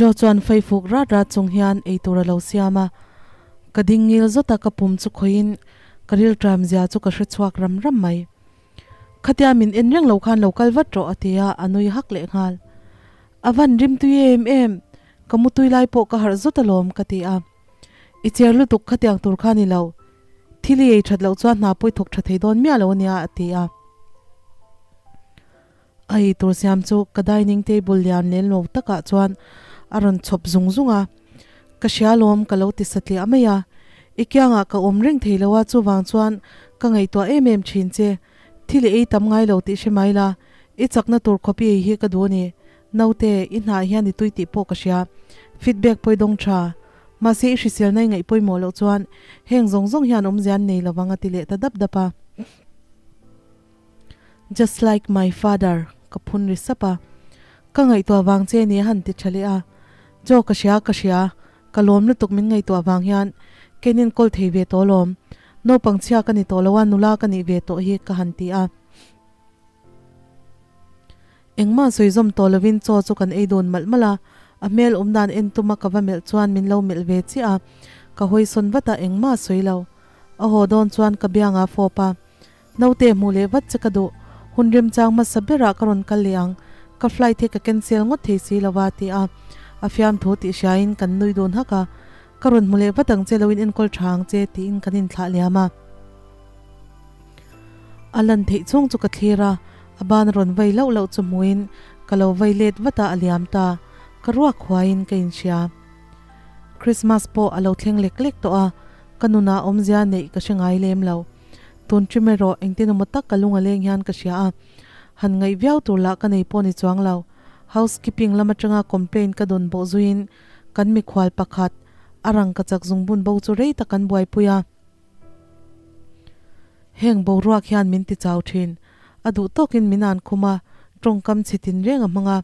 Joe chuan fei fuk rat rat chung hian eitur a lo siam a, ka ding ngil zawt a ka pum chu khawihin ka rilṭam zia chu ka hre chhuak ram ram mai. Khatia min en reng lo khan lo kal vat rawh a ti a, a nui hak leh nghal. A van rim tui em em, ka mutui lai pawh ka harh zawt alawm ka ti a. I cher lutuk khatiang tur kha ni lo, thil i ei that loh chuan hna pawh i thawk tha thei dawn miah lo ania a ti a. A ei tur siam chu ka dining table lian lem lo takah chuan a rawn chhawp zung zung a, Ka hria alawm ka lo ti satliah mai a, i kiangah ka awm reng thei lo a chuvang chuan ka ngaihtuah em em thin che, thil i ei tam ngai lo tih hre mai la, i chakna tur khawp i ei hi ka duh a ni, naute i hnah hian i tui tih pawh ka hria, feedback pawh i dawng tha, mahse i hriselna i ngaih pawimawh loh chuan heng zawng zawng hian awmzia an nei lovang a ti leh ta dap dap a. Just like my father ka phun ri sap a, ka ngaihtuah vang che ni a han ti tha leh a, Joe ka hria ka hria, ka lawm lutuk min ngaihtuah vang hian kein enkawl thei ve tawh lawm, naupang chhia ka ni tawh lo a nula ka nih ve tawh hi ka han ti a. Engmah sawi zawm tawh lovin chaw chu kan ei dun malh malh a, a hmel awm dan en tuma ka va melh chuan min lo melh ve chiah a, ka hawi sawn vat a engmah a sawi lo. A haw dawn chuan ka biangah fawp a, Naute hmuh leh vat che ka duh, hun remchang hmasa berah ka rawn kal leh ang, ka flight hi ka cancel ngawt thei si lo a ti a, a fiamthu tih hriain kan nui dun hak a, Ka rawn hmu leh vat ang che lo in enkawl tha ang che tiin kan inthlah liam a. A lan theih chhung chu ka thlir a, a ban a rawn vai lauh lauh chu hmuhin ka lo vai let vat a, a liam ta, ka ruak huaiin ka inhria. Christmas pawh a lo thleng lek lek tawh a, ka nunah awmzia neih ka hre ngai lem lo. Tun ṭim erawh engtin emaw tak ka lung a leng hian ka hria a, han ngaih viau tur lah ka nei pawh ni chuang lo. Housekeeping lam aṭanga complaint ka dawn bawh zuiin kan mikhual pakhat a rangka chak zungbun bo chu rei tak an buaipui a. Heng boruak hian min ti chau ṭhin. A duh tawkin min an khum a, ṭawngkam chhe tinreng a hmang a,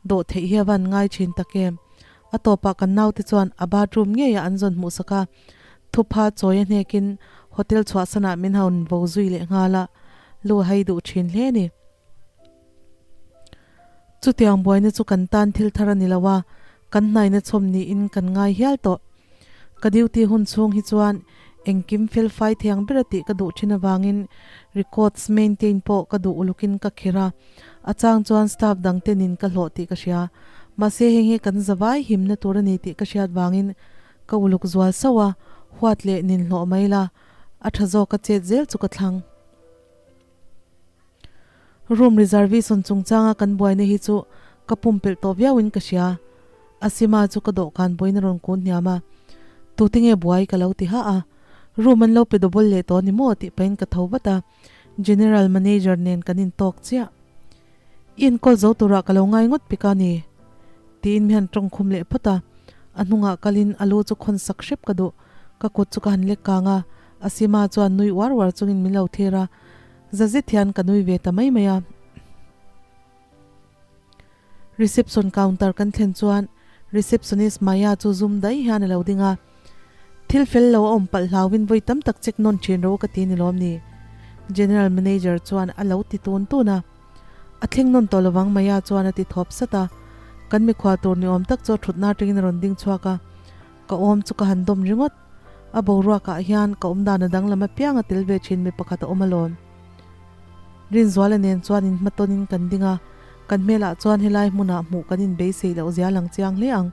dawh theih hi a van ngai ṭhin tak em. A tawpah kan naute chuan a bathroom ngeiah an zawn hmuhsak a, thupha chawi a hnekin hotel chhuahsanah min hawn vo zui leh nghal a, lu a hai duh thin hle a ni. Chutiang buaina chu kan tan thil thar a ni lo a, kan hnaina chhawm niin kan ngai hial tawh. Ka duty hun chhung hi chuan engkim fel fai thiang ber a tih ka duh thin avangin records maintain pawh ka duh ulukin ka khirh a, A chang chuan staff dang te nin ka hlawh tih ka hria. Mahse heng hi kan zavai himna tur a ni tih ka hriat vangin ka uluk zual sauh a, huat leh nin hlawh mai la, a tha zawk a chet zel chu ka thlang. Room reservation chungchanga kan buaina hi chu ka pumpelh tawh viauin ka hria. Asima chu ka dawhkan buain a rawn kun hniam a, Tute nge buai ka lo ti hah a, room an lo pe double leh tawh ni maw tih pahin ka tho vat a. General Manager nen kan intawk chiah. I enkawl zo turah ka lo ngai ngawt pek a ni, tiin mi han tawng khum leh phawt a. A hnungah kalin a lu chu khawn sak hrep ka duh. Ka kut chu ka han lek kang a, Asima chuan nui uar uar chungin min lo thlir a. Za zet hian ka nui ve ta mai mai a. Reception counter kan thlen chuan receptionist Maya chu zum daih hian a lo ding a, Thil fel lo a awm palh hlauhin vawi tam tak check nawn thin ro ka ti ni lawm ni? General Manager chuan a lo ti tun tun a. A thleng nawn tawh lovang Maya chuan a ti thawp sat a. Kan mikhua tur ni awm tak chu a thutna atangin a rawn ding chhuak a, ka awm chu ka han dawm ringawt. A boruakah hian ka awmdan a danglam apiang a tel ve thin mi pakhat a awm alawm. Rinzuala nen chuan in hmatawnin kan ding a, kan hmelah chuan helai hmunah hmuh kan inbeisei loh zia lang chiang hle ang.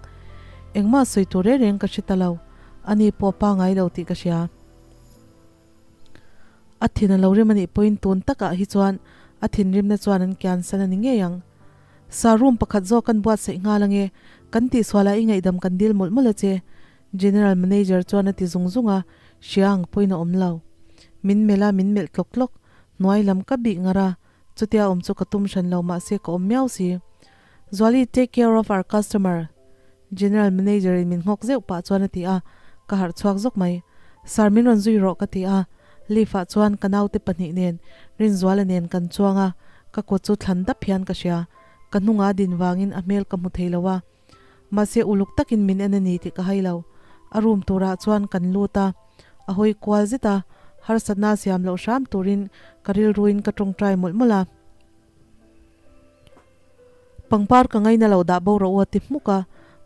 Engmah sawi tur reng reng ka hre ta lo, ani pawh a pangai lo tih ka hria. A thin a lo rim anih pawhin tun takah hi chuan a thinrimna chuan an kian san a ni ngei ang. Sa room pakhat zawk kan buatsaih nghal ange, kan tihsualah i ngaihdam kan dil mawlh mawlh a che, General Manager chuan a ti zung zung a, hria ang pawhin a awm lo. Min melh a, min melh tlawk tlawk. Hnuai lam ka bih ngar a, chutia awm chu ka tum hran lo mahse ka awm miau si. Zuali, take care of our customer, General Manager in min nghawk zeuh pah chuan a ti a, ka harh chhuak zawk mai. Sir min rawn zui rawh ka ti a, lift ah chuan ka naute pahnih nen Rinzuala nen kan chuang a, ka kut chu thlan dap hian ka hria. Ka hnungah a din vangin a hmel ka hmu thei lo a. Mahse uluk takin min en a ni tih ka hai lo. A room turah chuan kan lut a, a hawi kual zet a, harsatna siam loh hram turin ka rilruin ka tawngtai mawlh mawlh a. Pangpar ka ngaina lo dah bo rawh u a ti hmuk a,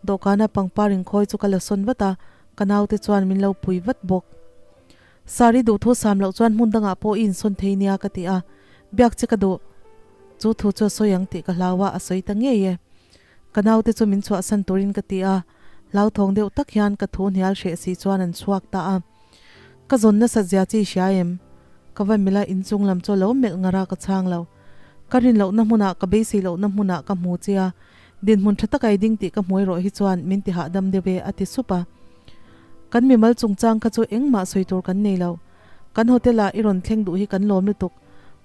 Dawhkana pangpar inkhawi chu ka la sawn vat a, ka naute chuan min lo pui vat bawk. Sari duhthu sam loh chuan hmun dangah pawh i insawn thei nia ka ti a, biak che ka duh. Chu thu chu a sawi ang tih ka hlau a, a sawi ta ngei e. Ka naute chu min chhuahsan turin ka ti a, hlauthawng deuh tak hian ka thu hnial hreh si chuan an chhuak ta a. Ka zawn nasat zia chi hria em? Ka va mila inchung lam chu a lo melh ngar a, ka chhang lo. Ka rin lohna hmunah, ka beisei lohna hmunah ka hmu che a, dinhmun tha taka i ding tih ka hmu erawh hi chuan min ti hahdam deuh e, a ti sup a. Kan mimal chungchang kha chu engmah sawi tur kan nei lo. Kan hotel-ah i rawn thleng duh hi kan lawm lutuk.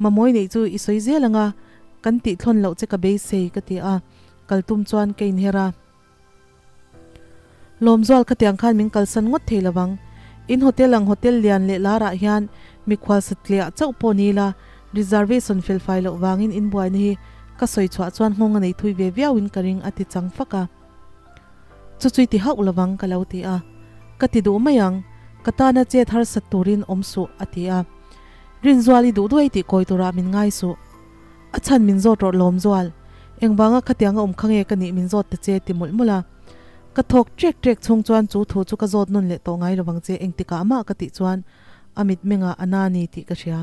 Mamawi neih chu i sawi zel ang a, kan tih thlawn loh che ka beisei, ka ti a, kal tum chuan ka inher a. Lawmzual khatiang khan min kalsan ngawt thei lovang. In hotel ang hotel lian leh larah hian mikhual satliah chauh pawh ni ila, reservation felfai loh vangin in buaina hi ka sawi chhuah chuan nghawng a nei thui ve viauin ka ring a ti chang fak a. Chu chu i ti hauh lovang ka lo ti a. Ka ti duh mai ang, ka tana chet harsat turin awm suh a ti a. Rinzual i duh duai tih kawi turah min ngai suh. A chhan min zawt rawh Lawmzual, engvanga khatianga awm kha nge ka nih min zawt ta che ti mawlh mawlh a. Ka thawk trek trek chhung chuan chu thu chu ka zawt nawn leh tawh ngai lovang che engtikah mah ka tih chuan a mitmengah a na ni tih ka hria.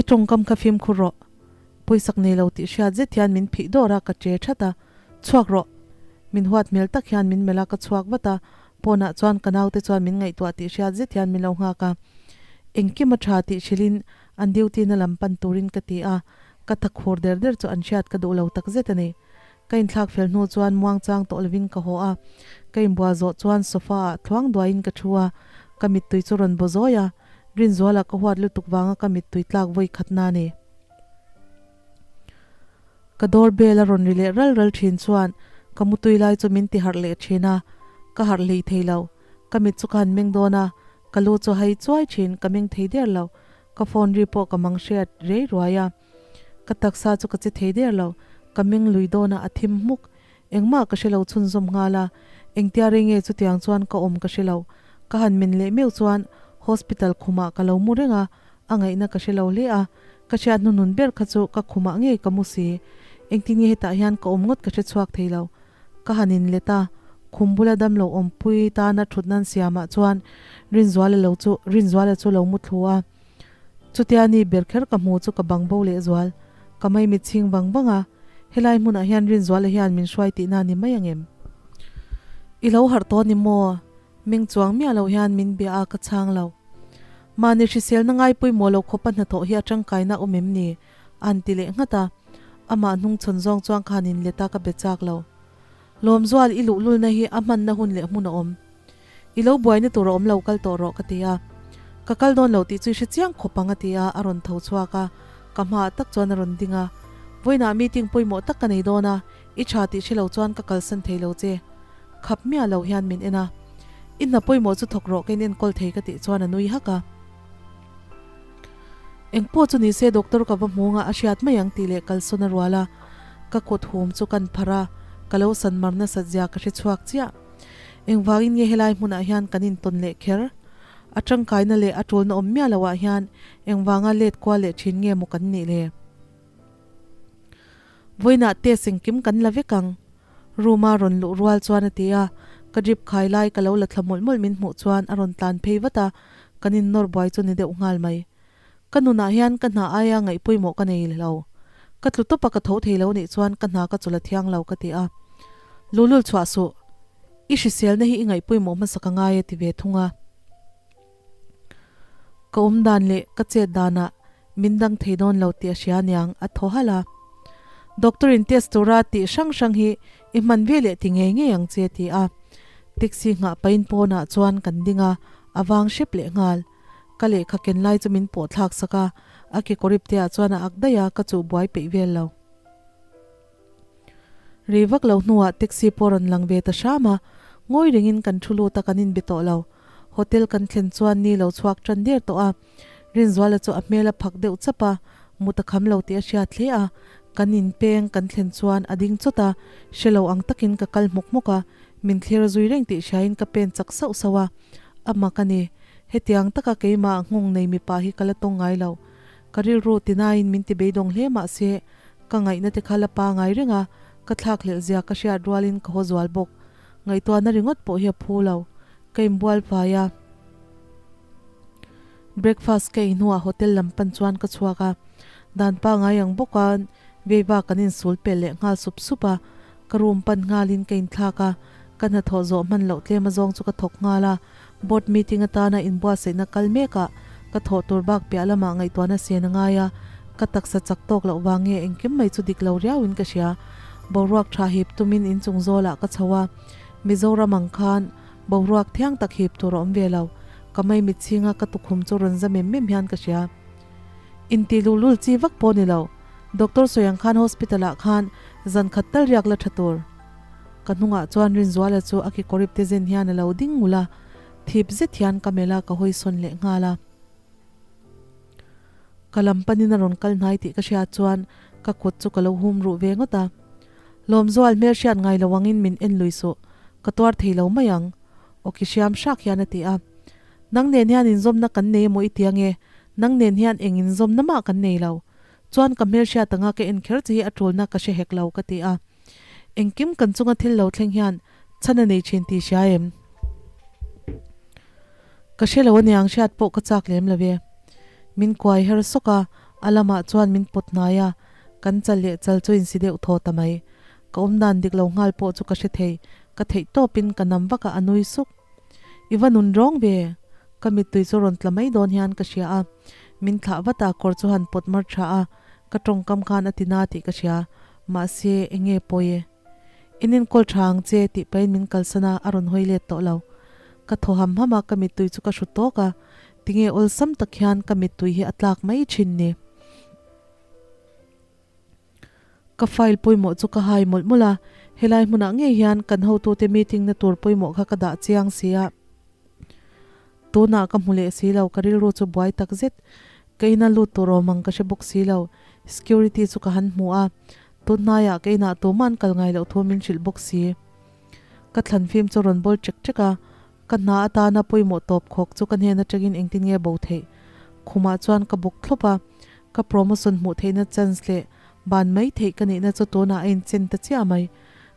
I tawngkam kha fimkhur rawh, pawisak nei lo tih hriat zet hian min phih dawr a ka che that a, chhuak rawh. Min huat hmel tak hian min melh a ka chhuak vat a, pawnah chuan ka naute chuan min ngaihtuah tih hriat zet hian min lo nghak a. Engkim a tha tih hrilhin An duty na lam pan turin ka ti a, ka tha khur der der chu an hriat ka duh lo tak zet a ni. Ka inthlak fel hnu chuan muangchang tawh lovin ka haw a, ka inbual zawh chuan sofa ah thluang duaiin ka thu a, ka mittui chu rawn baw zawi a, Rinzuala ka huat lutuk vanga ka mittui tlak vawi khatna a ni. Ka door bell a rawn ri leh ral ral thin chuan ka mutui lai chu min ti harh leh thin a, ka harh hlei thei lo. Ka mit chu ka han meng dawn a, ka lu chu hai chuai thin, ka meng thei der lo. Ka phone ri pawh ka mang hriat rei ruai a, ka taksa chu ka che thei der lo, ka meng lui dawn a, a thim hmuk. Engmah ka hre lo chhunzawm nghal a, engtia rei nge chutiang chuan ka awm ka hre lo. Ka han men leh meuh chuan hospital khumah ka lo mu reng a, a ngaihna ka hre lo hle a, ka hriat hnuhnun ber kha chu ka khumah ngei ka mu si. Engtin nge hetah hian ka awm ngawt ka hre chhuak thei lo. Ka han inlet a, khum bula damlo awmpui tana thut nan siamah chuan Rinzuala lo chu Rinzuala chu lo mu thlu a. Chutia ni ber kher ka hmu chu ka bang bo lehzual. Ka maimit chhing vang vang a, helai hmunah hian Rinzuala hian min hruai tihna ni mai angem? I lo harh tawh ni maw? Meng chuang miah lo hian min bia a, ka chhang lo. Mahni hriselna ngai pawimawh lo khawpa hnathawh hi a tangkaina awm em ni? An ti leh nghat a, amah hnung chhawn zawng chuan khan in let a ka be chak lo. Lawmzual i luhlulna hi a hmanna hun leh hmun a awm. I lo buaina tur a awm lo kal tawh rawh ka ti a. Ka kal dawn lo tih chu i hre chiang khawp ang a ti a, a rawn tho chhuak a, ka hmaah tak chuan a rawn ding a. Vawiinah meeting pawimawh tak ka nei dawn a, i tha tih hre lo chuan ka kalsan thei lo che. Khap miah lo hian min en a. I hna pawimawh chu thawk rawh ka inenkawl thei ka tih chuan a nui hak a. Eng pawh chu nise doctor ka va hmu nga a hriat mai ang tih leh kalsawn a rual a, ka kut hum chu kan pharh a, ka lo san mar nasat zia ka hre chhuak chiah. Engvangin nge helai hmunah hian kan intawn leh kher? A tangkaina leh a tulna awm miah loah hian engvanga let kual leh thin nge maw kan nih le? Vawiinah test engkim kan la vek ang. Room a rawn luh rual chuan a ti a, ka drip khai lai ka lo la thla mawlh mawlh min hmuh chuan a rawn tlan phei vat a, kan in nawr buai chu ni deuh nghal mai. Ka nunah hian ka hna aia ngaih pawimawh ka nei lo. Ka tlu tawp a ka tho thei lo nih chuan ka hna ka chawlh a thiang lo ka ti a. Luhlul chhuah suh. I hriselna hi i ngaih pawimawh hmasa ka ngai a ti ve thung a. Ka awm dan leh ka chet danah Min dang thei dawn lo tih a hria aniang, a thaw halh a. Doctor in test tura tih hrang hrang hi i hman ve leh ti ngei ngei ang che ti a. Taxi nghah pahin pawnah chuan kan ding a, a vang hrep leh nghal. Ka lehkha ken lai chu min pawh thlak sak a, a kekawrip te ah chuan a ak daih a, ka chuh buai peih vel lo. Rei vak lo hnuah taxi pawh rawn lang ve ta hram a, ngawi rengin kan thu lut a kan inbe tawh lo. Hotel kan thlen chuan ni lo chhuak tan der tawh a, Rinzuala chu a hmel a phak deuh chap a, mut a kham lo tih a hriat hle a, kan inpeng kan thlen chuan a ding chawt a, hre lo ang takin ka kal hmawk hmawk a, min thlir zui reng tih hriain ka pen chak sauh sauh a, a mak a ni, hetiang taka keimah nghawng nei mipa hi ka la tawng ngai lo. Ka rilru tinain min ti beidawng hle mahse, Ka ngaihna te kha la pangai reng a, Ka thlakhlelh zia ka hriat rualin ka haw zual bawk. Ngaihtuahna ringawt pawh hi a phu lo. Ka inbual fai a. Breakfast ka ei hnuah hotel lam pan chuan ka chhuak a. Dan pangai ang bawka veiva kan insul pel leh nghal sup sup a. Ka room pan nghalin ka inthlak a. Ka hnathawh zawh hman loh tlem azawng chu ka thawk nghal a. Board meeting atana inbuatsaihna kal mekah ka thawh tur bak piah lamah ngaihtuahna sen a ngai a, ka taksa chak tawk loh vang nge engkim mai chu dik lo riauin ka hria. Boruak tha hip tumin inchung zawlah ka chho a, Mizoram ang khan boruak thiang tak hip tur a awm ve lo. Ka maimit chhinga ka tukhum chu rawn za mem mem hian ka hria. Intih luhlul chi vak pawh ni lo. Doctor sawi ang khan hospital ah khan zan khat tal riak la tha tur. Ka hnungah chuan Rinzuala chu a kekawrip te zen hian a lo ding ngul a, thip zet hian ka melh a, ka hawi sawn leh nghal a. Ka lam panin a rawn kal hnai tih ka hriat chuan ka kut chu ka lo hum ruh ve ngawt a. Lawmzual hmel hriat ngai lo angin min en lui suh, ka tuar thei lo mai ang, awki hriam hrak hian a ti a. Nang nen hian inzawmna kan nei emaw i ti ange, nang nen hian eng inzawmna mah kan nei lo. Chuan ka hmel hriat anga ka en kher che hi a tulna ka hre hek lo, ka ti a. Engkim kan chunga thil lo thleng hian chhan a nei thin tih hria em? Ka hre lo aniang hriat pawh ka chak lem lo e. Min kuai her sawk a, a lamah chuan min pawt hnai a, kan chal leh chal chu insi deuh thaw ta mai. Ka awm dan dik lo nghal pawh chu ka hre thei, ka theih tawpin ka nam vak a, a nui suk. I va nun rawng ve? Ka mittui chu rawn tla mai dawn hian ka hria a, min thlah vat a, kawr chu han pawt mar tha a, ka tawngkam khan a ti na tih ka hria. Mahse, enge pawi e? In enkawl tha ang che tih pahin min kalsan a, a rawn hawi let tawh lo. Ka thaw ham ham a, ka mittui chu ka hru tawk a, tinge awlsam tak hian ka mittui hi a tlak mai thin ni. Ka file pawimawh chu ka hai mawlh mawlh a, helai hmunah ngei hian kan hotute meeting na tur pawimawh kha ka dah chiang si a. Tunah ka hmu leh si lo, ka rilru chu buai tak zet. Ka ina lut tur awm ang ka hre bawk si lo. Security chu ka han hmu a, tun hnaiah ka inah tumah an kal ngai loh thu min hrilh bawk si. Ka thlan fim chu rawn bawl ṭek ṭek a, ka hna atana pawimawh tawp khawk chu ka hnen aṭangin engtin nge bo theih? Khumah chuan ka bawk thlawp a, ka promotion hmuh theihna chance leh ban mai theih ka nihna chu tunah a inchen ta chiah mai.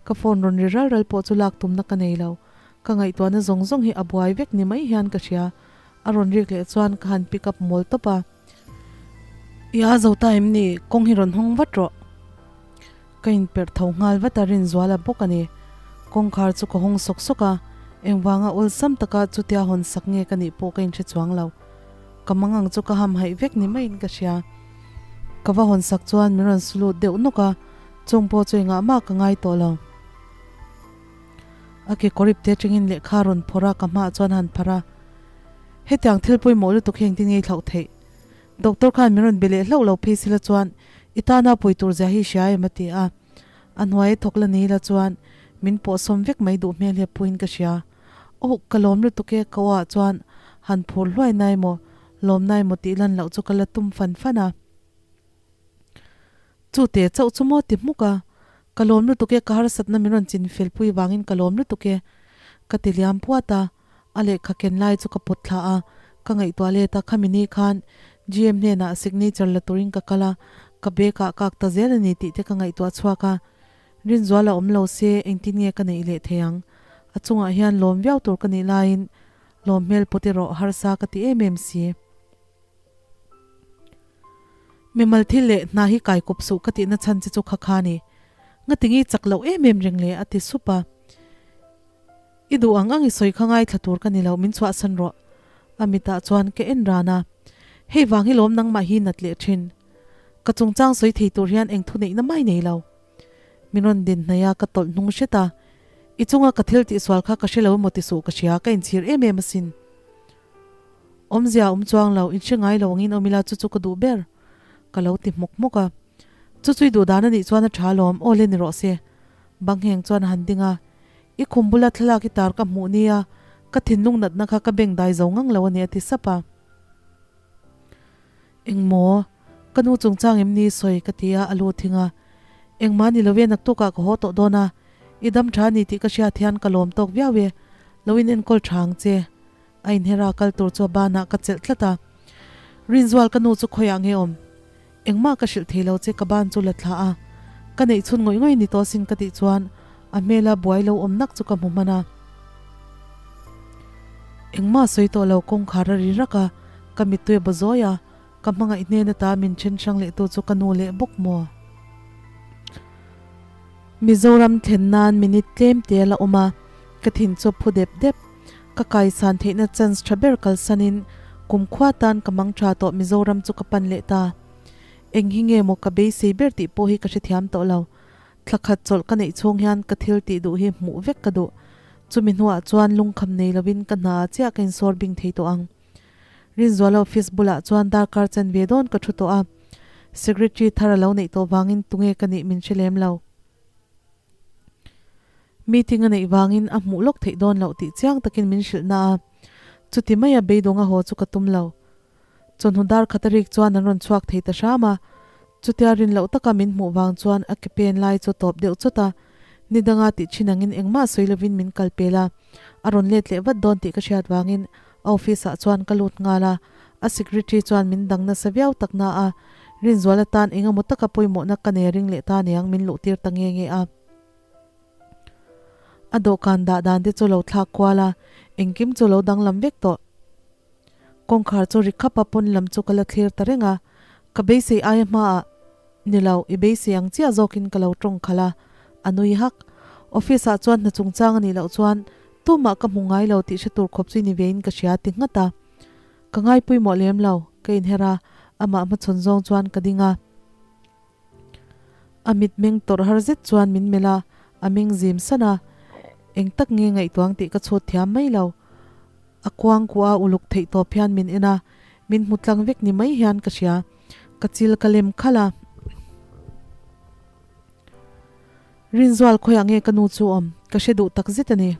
Ka phone rawn ri ral ral pawh chu lak tumna ka nei lo. Ka ngaihtuahna zawng zawng hi a buai vek ni mai hian ka hria. A rawn rik leh chuan ka han pick up mawl tawp a. I a zo ta em ni? Kawng hi rawn hawng vat rawh. Ka inperh tho nghal vat a, Rinzuala bawk a ni. Kawngkhar chu ka hawng sawk sawk a, engvanga awlsam taka chutia hawn sak nge ka nih pawh ka inhre chuang lo. Ka mangang chu ka hamhaih vek ni maiin ka hria. Ka va hawn sak chuan min rawn su lut deuh nawk a, chung pawh chu engah mah ka ngai tawh lo. A kekawr ipte atangin lehkha a rawn phawrh a, ka hmaah chuan a han pharh a. Hetiang thil pawimawh lutuk hi engtin nge i thlauh theih? Doctor khan min rawn be leh hlauh lo phei sila chuan i tana pawi tur zia hi i hria em? a ti a. A hnuai thawk la nei la chuan min pawhsawm vek mai duh hmel hi a puiin ka hria. Ohh, ka lawm lutuk e, ka aw ah chuan han phur hluai na emaw, lawm na emaw tih lan loh chu ka la tum fan fan a. Chu te chauh chu maw ti hmuk a, Ka lawm lutuk e, ka harsatna min rawn chin fel pui vangin ka lawm lutuk e, ka ti liam puat a, a lehkha ken lai chu ka pawt thla a, ka ngaihtuah let a, khami ni khan GM hnenah signature la turin ka kal a, ka bag ah kak ta zel a ni tih te ka ngaihtuah chhuak a, Rinzuala awm lo se engtin nge ka neih leh thei ang, a chungah hian lawm viau tur ka nih laiin lawm hmel pawt erawh harsa ka ti em em si. Mimal thil leh hna hi kai kawp suh ka tihna chhan che chu kha kha ni. Ngatinge i chak loh em em reng le? a ti sup a. I duh ang ang i sawi kha ngaithla tur ka ni lo, min chhuahsan rawh. A mitah chuan ka en ran a. Hei vang hi lawm nangmah hi nat leh thin. Ka chungchang sawi thei tur hian eng thuneihna mai nei lo. Min rawn din hnaih a, ka tawlh hnung hret a. I chunga ka thil tihsual kha ka hre lo emaw ti suh ka hria, ka inchhir em em asin. Awmzia awm chuang lo, inhre ngai lo angin awm ila chu chu ka duh ber, ka lo ti hmawk hmawk a. Chu chu i duh dan a nih chuan a tha alawm, aw le ni rawh se. Bangheng chuan a han ding a, I khum bula thlalak i tar ka hmuh nia, ka thinlung natna kha ka beng dai zo ngang lo a ni a ti sap a. Engmaw? Ka nu chungchang em ni sawi ka ti a, a lu thing a. Engmah ni lo e, naktukah ka haw tawh dawn a, i dam tha a ni tih ka hriat hian ka lawm tawk viau e, lo in enkawl tha ang che. A inhera kal tur chu a banah ka chelh tlat a. Rinzual ka nu chu khawiah nge awm? Engmah ka hrilh thei lo che ka ban chu la thla a. Ka neih chhun ngawih ngawih ni tawh sin ka tih chuan a hmela buai lo awm nak chu ka hmu hman a. Engmah sawi tawh lo kawngkhar a ri rak a, ka mittui a baw zawi a, ka hmangaih hnen ata min then hrang leh tu chu ka nu leh bawk maw? Mizoram thlen nan minute tlem te a la awm a, ka thin chu a phu dep dep. Ka kaisan theihna chance tha ber kalsanin kumkhua tan ka mang tha tawh Mizoram chu ka pan leh ta. Eng hi nge maw ka beisei ber tih pawh hi ka hrethiam tawh lo. Thla khat chawlh ka neih chhung hian ka thil tih duh hi hmuh vek ka duh. Chumi hnuah chuan lungkham nei lovin ka hna chiah ka insawr bing thei tawh ang. Rinzuala office bulah chuan darkar chen ve dawn ka thu tawh a. Secretary thar a lo neih tawh vangin tunge ka nih min hre lem lo. Meeting a neih vangin a hmuh lawk theih dawn loh tih chiang takin min hrilh na a. Chuti maia beidawng a haw chu ka tum lo. Chawhnu dar khat a rik chuan an rawn chhuak thei ta hram a, chutia rin loh taka min hmuh vang chuan a ke pen lai chu tawp deuh chawt a, ni danga tih thin angin engmah sawi lovin min kal pel a, a rawn let leh vat dawn tih ka hriat vangin a office ah chuan ka lut nghal a, a secretary chuan min dang nasa viau tak na a, Rinzual atan engemaw taka pawimawhna ka nei ring leh ta niang min luh tir ta nge nge a. A dawhkan dah dan te chu lo thlak kual a, engkim chu lo danglam vek tawh. Kawngkhar chu ri khap a pawn lam chu ka la thlir ta reng a, ka beisei aia hmaah ni lo, i beisei ang chiah zawkin ka lo tawng khalh a, a nui hak. Office ah chuan hna chungchang a nih loh chuan tumah ka hmu ngai lo tih hre tur khawp chu i ni vein ka hria ti nghat a. Ka ngaipui mawh lem lo, ka inher a, amah hmachhawn zawng chuan ka ding a. A mitmeng tawrh har zet chuan min melh a, a meng zim san a, eng tak nge ngaihtuang tih ka chhut thiam mai lo. A kuang kuah a uluk theih tawp hian min en a, min hmu tlang vek ni mai hian ka hria. Ka chil ka lem khalh a. Rinzual khawiah nge ka nu chu awm? Ka hre duh tak zet a ni.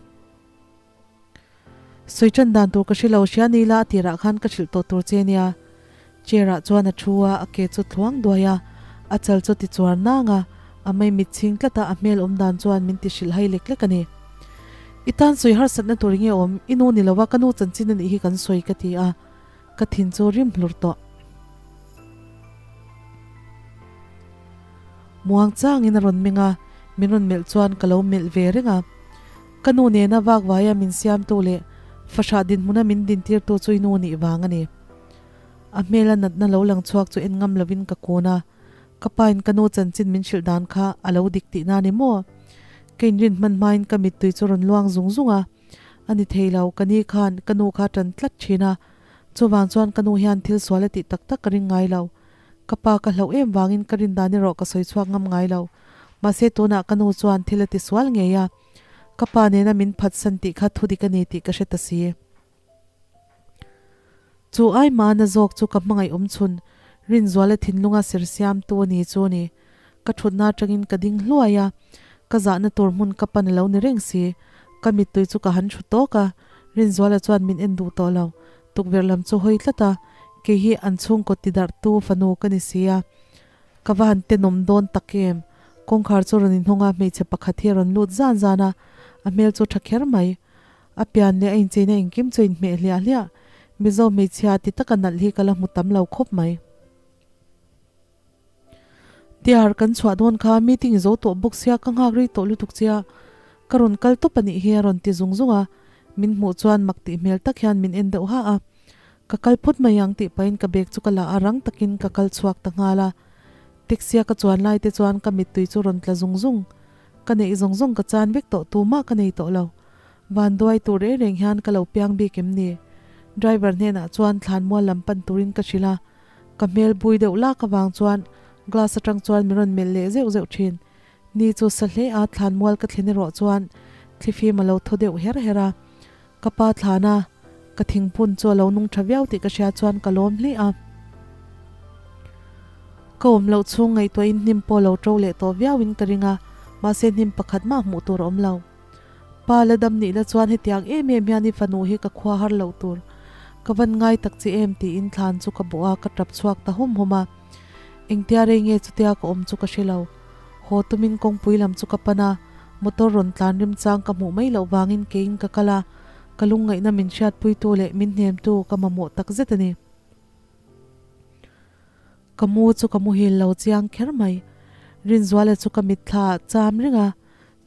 Sawi tan dan tur ka hre lo, hria ni la a tirah khan ka hrilh tawh tur che nia. Chair ah chuan a thu a, a ke chu thluang duai a, a chal chu ti chuar nang a, a mei mit chhing tlat a, a hmel awm dan chuan min ti hrilh hai lek lek a ni. I tan sawi harsatna tur nge awm, i nu ni lova ka nu chanchin a nih hi kan sawi ka ti a, ka thin chu rim hlur tawh. Muang changin a rawn meng a, min rawn melh chuan ka lo melh ve reng a. Ka nu nena vak vaia min siamtu leh fahrah dinhmuna min dintirtu chu i nu nih vang a ni. A hmela natna lo lang chhuak chu en ngam lovin ka kun a, ka pain ka nu chanchin min hrilh dan kha a lo dik tihna ni maw? Ka inrin hman hmain ka mittui chu rawn luang zung zung a, a ni thei lo, ka ni khan ka nu kha tan tlat thin a, chuvang chuan ka nu hian thil sual a tih tak tak ka ring ngai lo. Ka pa ka hlauh em vangin ka rin dan erawh ka sawi chhuak ngam ngai lo. Mahse tunah ka nu chuan thil a ti sual ngei a, ka pa nena min phatsan tih kha thu dik a ni tih ka hre ta si. Chu ai mahna zawk chu ka hmangaih awm chhun, Rinzuala thinlunga ser siamtu a ni chu a ni. Ka thutna atangin ka ding hluai a, ka zahna tur hmun ka pan a lo ni reng si. Ka mittui chu ka han thu tawk a, Rinzuala chuan min en duh tawh lo. Tukverh lam chu hawi tlat a, kei hi an chhungkaw ti darhtu fanu ka ni si a. Ka va han tenawm dawn tak em? Kawngkhar chu rawn inhawng a, hmeichhe pakhat hi a rawn lut zan zan a, a hmel chu tha kher mai. A pian leh a incheina engkim chu a inhmeh hliah hliah. Mizo hmeichhia ti taka nalh hi ka la hmu tam lo khawp mai. Tiar kan chhuah dawn kha meeting zo tawh bawk sia ka nghak rei tawh lutuk che a, ka rawn kal tawp a nih hi a rawn ti zung zung a, min hmuh chuan mak tih hmel tak hian min en deuh ha a. Ka kal phawt mai ang tih pahin ka bag chu ka la a, rang takin ka kal chhuak ta nghal a. Taxi a ka chuan lai te chuan ka mittui chu rawn tla zung zung. Ka neih zawng zawng ka chan vek tawh tumah ka nei tawh lo. Van duai tur reng reng hian ka lo piang bik em ni? Driver hnenah chuan thlanmual lam pan turin ka hrilh a. Ka hmel bui deuh lak avang chuan glass atang chuan min rawn melh leh zeuh zeuh thin. Ni chu sa hle a thlanmual ka thlen erawh chuan thlifim a lo thaw deuh her her a. Ka pa thlan a, ka thingphun chu a lo nung tha viau tih ka hria chuan ka lawm hle a. Ka awm loh chhung ngaihtuahin hnim pawh lo to leh tawh viauin ka ring a, mahse hnim pakhat mah hmuh tur a awm lo. Pa la dam nih la chuan hetiang em em hian i fanu hi ka khua har loh tur. Ka van ngai tak che em tiin thlan chu ka bawh a, ka tap chhuak ta hawm hawm a. Engtia rei nge chutia ka awm chu ka hre lo. Haw tumin kawngpui lam chu ka pan a, motor rawn tlan rim chang ka hmuh mai loh vangin keiin ka kal a, ka lungngaihna min hriatpuitu leh min hnemtu ka mamawh tak zet a ni. Ka mu chu ka muhil lo chiang kher mai. Rinzuala chu ka mitthla ah cham reng a,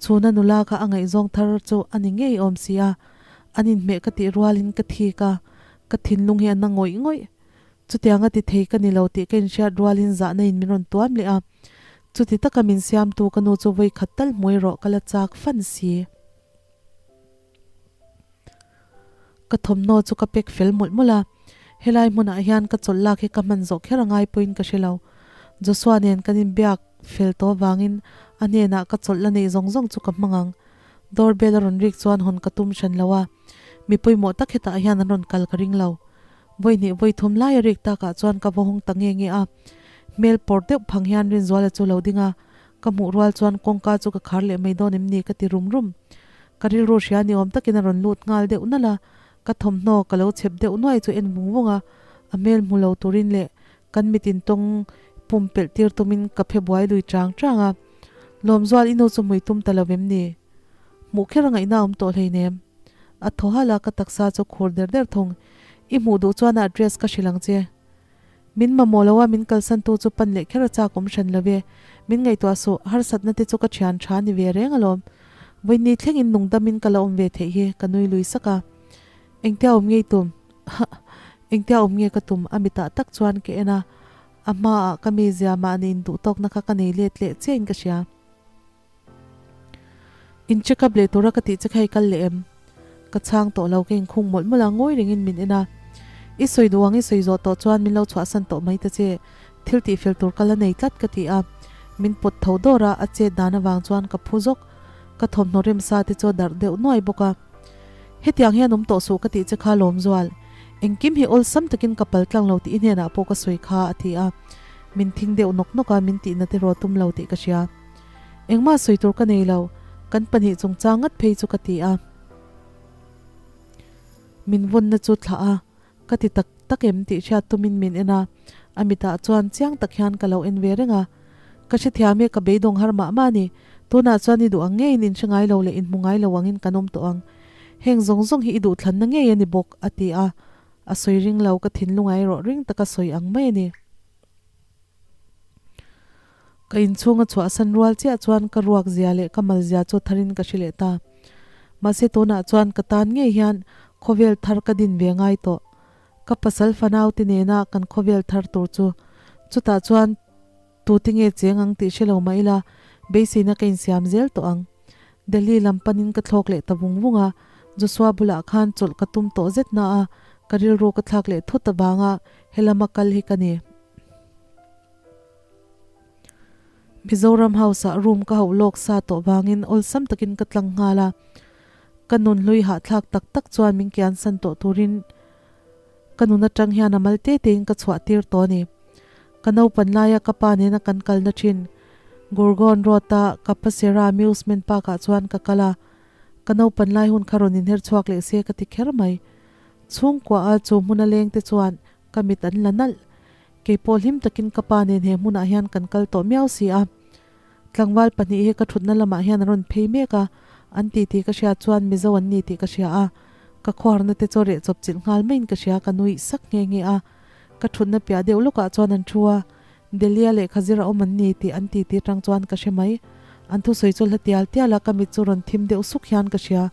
chhuna nula kha a ngaihzawng thar chu a ni ngei awm si a, an inhmeh ka tih rualin ka thik a, ka thinlung hi a na ngawih ngawih. Chutiang a ti thei ka ni lo tih ka inhriat rualin zahna in min rawn tuam leh a, chuti taka min siamtu ka nu chu vawi khat tal hmuai rawh ka la chak fan si. Ka thawmhnaw chu ka pack fel mawlh mawlh a, helai hmunah hian ka chawlh lak hi ka hman zawh kher a ngai pawhin ka hre lo. Joshua nen kan inbiak fel tawh avangin a hnenah ka chawlh la neih zawng zawng chu ka hmang ang. Door bell a rawn rik chuan hawn ka tum hran lo a, mi pawimawh tak hetah hian an rawn kal ka ring lo. Vawi hnih vawi thum lai a rik takah chuan ka va hawng ta nge nge a, hmel pawr deuh phang hian Rinzuala chu lo ding a, Ka hmuh rual chuan kawngka chu ka khar leh mai dawn em ni ka ti rum rum. Ka rilru hria ni awm takin a rawn lut nghal deuh nalh a, ka thawmhnaw ka lo chhep deuh nuai chu en vung vung a, a hmel hmu lo turin leh kan mitin tawng pum pelh tir tumin ka phe buai lui chang chang a. Lawmzual i nu chu hmui tum ta lo em ni? Hmuh kher a ngaihna awm tawh hleinem. A thaw halh a, ka taksa chu khur der der thung. I hmuh duh chuan a address ka hrilh ang che. Min mamawh lo a, min kalsan tu chu pan leh kher a chak awm hran lo ve. Min ngaihtuah suh, harsatna te chu ka thian tha ni ve reng alawm. Vawiin thlengin nungdamin ka la awm ve theih hi, ka nui lui sak a. Engtia awm nge i tum? Hah! Engtia awm nge ka tum? A mitah tak chuan ka en a, a hmaah ka mizia mahni induhtawkna kha ka nei let leh chiahin ka hria. In check up leh tura ka tih che kha i kal leh em? Ka chhang tawh lo, ka inkhung mawlh mawlh a, ngawi rengin min en a. I sawi duh ang i sawi zawh tawh chuan min lo chhuahsan tawh mai ta che, thil tih fel tur ka la nei tlat ka ti a. Min pawt tho dawr a, a chet dan avang chuan ka phu zawk. Ka thawmhnaw remsa te chu a darh deuh nuai bawk a. Hetiang hian awm tawh suh ka tih che kha Lawmzual. Engkim hi awlsam takin ka pal tlang lo tih i hnenah pawh ka sawi kha a ti a. Min thing deuh nawk nawk a, min tihna te rawh tum lo tih ka hria. Engmah sawi tur ka nei lo, kan pahnih chungchang ngat phei chu ka ti a. Min vawnna chu thlah a, ka ti tak tak em tih hriat tumin min en a, a mitah chuan chiang tak hian ka lo en ve reng a. Ka hrethiam e, ka beidawng har mah mah a ni. Tunah chuan i duh ang ngeiin in hre ngai lo leh inhmu ngai lo angin kan awm tawh ang. Heng zawng zawng hi i duhthlanna ngei a ni bawk, a ti a. A sawi ring lo, ka thinlung ah erawh ring taka sawi ang mai a ni. Ka inchhunga chhuahsan rual chiah chuan ka ruak zia leh ka mal zia chu tharin ka hre leh ta. Mahse tunah chuan ka tan ngei hian khawvel thar ka din ve ngai tawh. Ka pasal fanau te nena kan khawvel thar tur chu chutah chuan tute nge cheng ang tih hre lo mah ila beiseina ka insiam zel tawh ang. Delhi lam panin ka thlawk leh ta vung vung a, Joshua bulah khan chawlh ka tum tawh zet na a, ka rilru ka thlak leh thut avanga helama kal hi ka ni. Mizoram House ah room ka hauh lawk sa tawh vangin awlsam takin ka tlang nghal a, ka nun hlui hahthlak tak tak chuan min kiansan tawh turin ka nun atang hian a mal te tein ka chhuah tir tawh a ni. Ka naupan laia ka pa nena kan kalna thin Gurgaon Road a Kapasera Amusement Park ah chuan ka kal a, ka naupan lai hun kha rawn inher chhuak leh se ka ti kher mai. Chhungkua a chu hmuna leng te chuan ka mit an la nalh. Keipawh hlim takin ka pa nen he hmunah hian kan kal tawh miau si a. Tlangval pahnih hi ka thutna lamah hian an rawn phei mek a, an ti tih ka hriat chuan Mizo an ni tih ka hria a. Ka khuarna te chu reh chawp chilh nghal maiin ka hria, ka nuih sak nghe nghe a. Ka thutna piah deuh lawkah chuan an thu a, Delhi-a lehkha zir a awm an ni tih an ti tih atang chuan ka hre mai. An thusawi chu hla tial tial a, ka mit chu rawn thim deuh suk hian ka hria.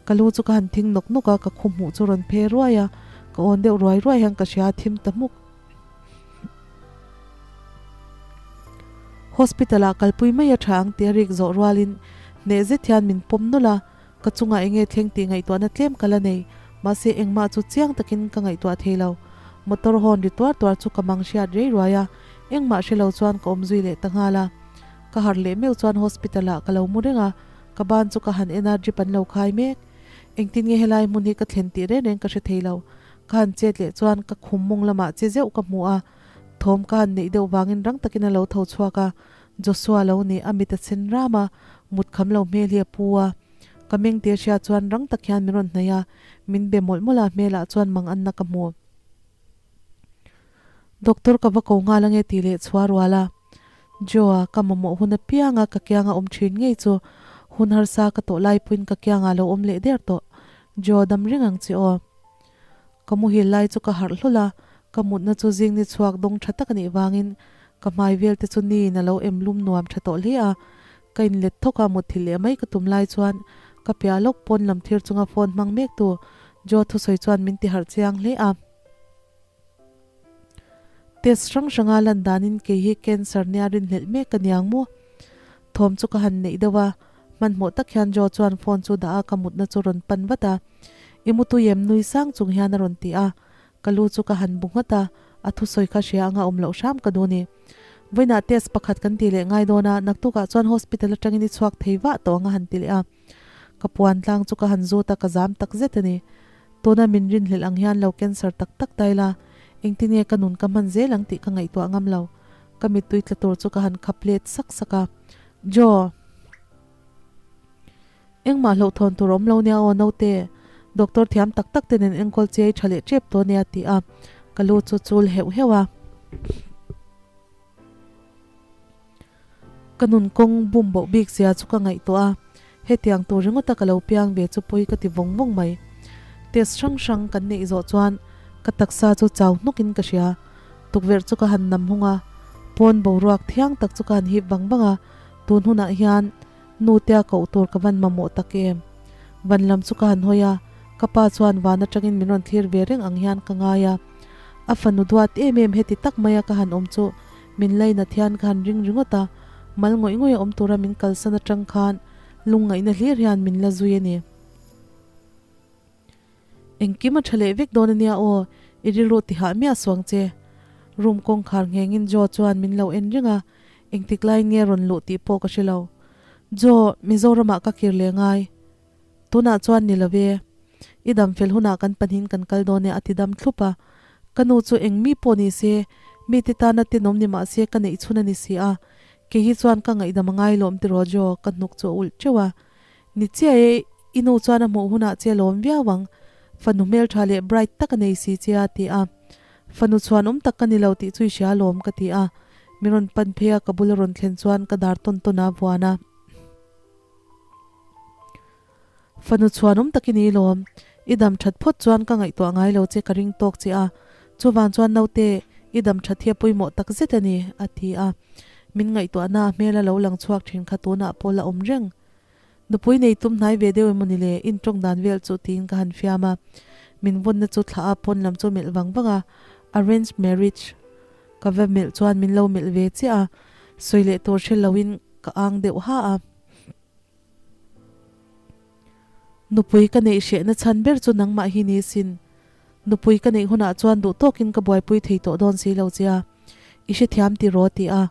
Ka lu chu ka han thing nawk nawk a, ka khu hmuh chu rawn phe ruai a, ka awn deuh ruai ruai hian ka hria a thim ta hmuk. Hospital ah kalpui mai a tha ang tih a rik zawh rualin hneh zet hian min pawm nawlh a, ka chungah enge thleng tih ngaihtuahna tlem ka la nei, mahse engmah chu chiang takin ka ngaihtuah thei lo. Motor hawn ri tuar tuar chu ka mang hriat rei ruai a, engmah hre lo chuan ka awm zui leh ta nghal a. Ka harh leh meuh chuan hospital ah ka lo mu reng a, Ka ban chu ka han en a, drip an lo khai mek. Engtin nge helai hmun hi ka thlen tih reng reng ka hre thei lo. Ka han chet leh chuan ka khum mawng lamah che zeuh ka hmu a, thawm ka han neih deuh vangin rang takin a lo tho chhuak a. Joshua lo ni, a mit a chhin ram a, mut kham lo hmel hi a pu a. Ka meng te hria chuan rang tak hian min rawn hnaih a, min be mawlh mawlh a, hmelah chuan mang anna ka hmu. Doctor ka va ko nghal ange tih leh chhuah rual a. Joe-a ka mamawh hun apianga ka kianga awm thin ngei chu hun harsa ka tawh lai pawhin ka kiangah lo awm leh der tawh. Joe dam ring ang che aw. Ka muhil lai chu ka harh hlawlh a, ka mutna chu zing ni chhuak dawng tha tak a nih vangin Ka hmai vel te chu niin a lo em lum nuam tha tawh hle a, ka inlet thawk a, mutthilh leh mai ka tum lai chuan ka piah lawk pawn lam thir chunga phone hmang mek tu Joe thusawi chuan min ti harh chiang hle a. Test hrang hranga lan danin kei hi cancer nia rinhlelh mek ka niang maw? Thawm chu ka han neih deuh a, hmanhmawh tak hian Joe chuan phone chu dah a ka mutna chu rawn pan vat a. I mutui em nui sang chung hian a rawn ti a, Ka lu chu ka han bu nghat a, a thusawi kha hria anga awm loh hram ka duh ni. Vawiinah test pakhat kan ti leh ngai dawn a, naktukah chuan hospital atangin i chhuak thei vah tawh ang a han ti leh a. Ka puan tlang chu ka han zut a, ka zam tak zet a ni. Tuna min rinhlelh ang hian lo cancer tak tak ta ila, engtin nge ka nun ka hman zel ang tih ka ngaihtuah ngam lo. Ka mittui tla tur chu ka han khap let sak sak a. Joe! Engmah hlauhthawn tur awm lo nia aw naute, doctor thiam tak tak te nen enkawl chiai tha leh tep tawh nia ti a, ka lu chu chul heuh heuh a. Ka nun kawng bum boh bik zia chu ka ngaihtuah a, hetiang tur ringawta ka lo piang ve chu pawi ka ti vawng vawng mai. Test hrang hrang kan neih zawh chuan ka taksa chu chau hnawkin ka hria, tukverh chu ka han nam hung a, pawn boruak thiang tak chu ka han hip vang vang a, tun hunah hian Nu tia koh tur ka van mamawh tak em? Van lam chu ka han hawi a, ka pa chuan van atangin min rawn thlir ve reng ang hian ka ngai a. A fanu duat em em heti tak maia ka han awm chu min lainat hian ka han ring ringawt a, mal ngawih ngawih a awm tura min kalsan atang khan lungngaihna hlir hian min la zui a ni. Engkim a tha leh vek dawn ania aw, i rilru tihah miah suang che. Room kawngkhar nghengin Joe chuan min lo en reng a, engtik laiin nge rawn luh tih pawh ka hre lo. Joe, Mizoramah ka kir leh ngai. Tunah chuan ni lo e. I dam fel hunah kan pahnihin kan kal dawn e a ti dam thlup a. Ka nu chu eng mi pawh ni se, mite tana tenawm ni mah se ka neih chhun a ni si a. Kei hi chuan ka ngaihdam a ngai lawm tiraw Joe, ka hnuk chu a ulh teuh a. Ni chiah e, i nu chuan a hmuh hunah che lawm viau ang. Fanu hmeltha leh bright tak a nei si che a, ti a. Fanu chhuanawm tak ka ni lo tih chu i hria lawm, ka ti a. Mi rawn pan phei a, ka bula rawn thlen chuan ka dar tawn tawn a vuan a. Fanu chhuanawm tak i ni lawm. I dam that phawt chuan ka ngaihtuah ngai lo che ka ring tawk che a. Chuvang chuan naute, i dam that hi a pawimawh tak zet a ni, a ti a. Min ngaihtuahna a hmel a lo lang chhuak thin kha tunah pawh la awm reng. Nupui nei tum hnai ve deuh emawni le, in tawng dan vel chu tiin ka han fiam a. Min vawnna chu thlah a pawn lam chu melh vang vang a, arranged marriage ka va melh chuan min lo melh ve chiah a, sawi leh tur hre loin ka ang deuh ha a. Nupui ka neih hrehna chhan ber chu nangmah hi ni sin. Nupui ka neih hunah chuan duh tawkin ka buaipui thei tawh dawn si lo che a, i hrethiam tiraw ti a,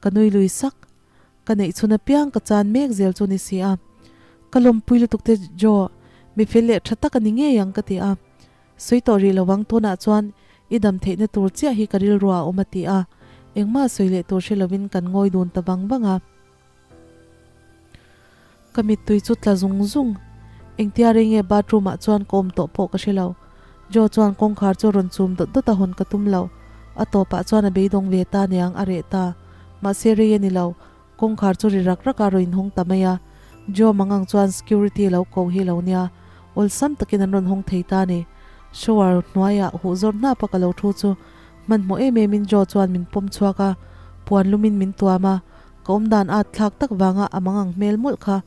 ka nui lui sak. Ka neih chhun apiang ka chan mek zel chu ni si a. Ka lawmpui lutuk te Joe, mi fel leh tha tak a ni ngei ang ka ti a. Sawi tawh rih lo ang tunah chuan i dam theihna tur chiah hi ka rilru ah a awm a ti a. Engmah sawi leh tur hre lovin kan ngawi dun ta vang vang a. Ka mittui chu tla zung zung. Engtia rei nge bathroom ah chuan ka awm tawh pawh ka hre lo. Joe chuan kawngkhar chu rawn chum dawt dawt a hawn ka tum lo. A tawpah chuan a beidawng ve ta niang a reh ta. Mahse rei a ni lo. Kawngkhar chu ri rak rak a rawn inhawng ta mai a. Joe mangang chuan security lo ko hi lo nia. Awlsam takin an rawn hawng thei ta a ni. Shower hnuaiah huh zawr hnap a ka lo thu chu hmanhmawh em em in Joe chuan min pawm chhuak a, puan lumin min tuam a. Ka awm dan at thlak tak vanga a mangang hmel mawlh kha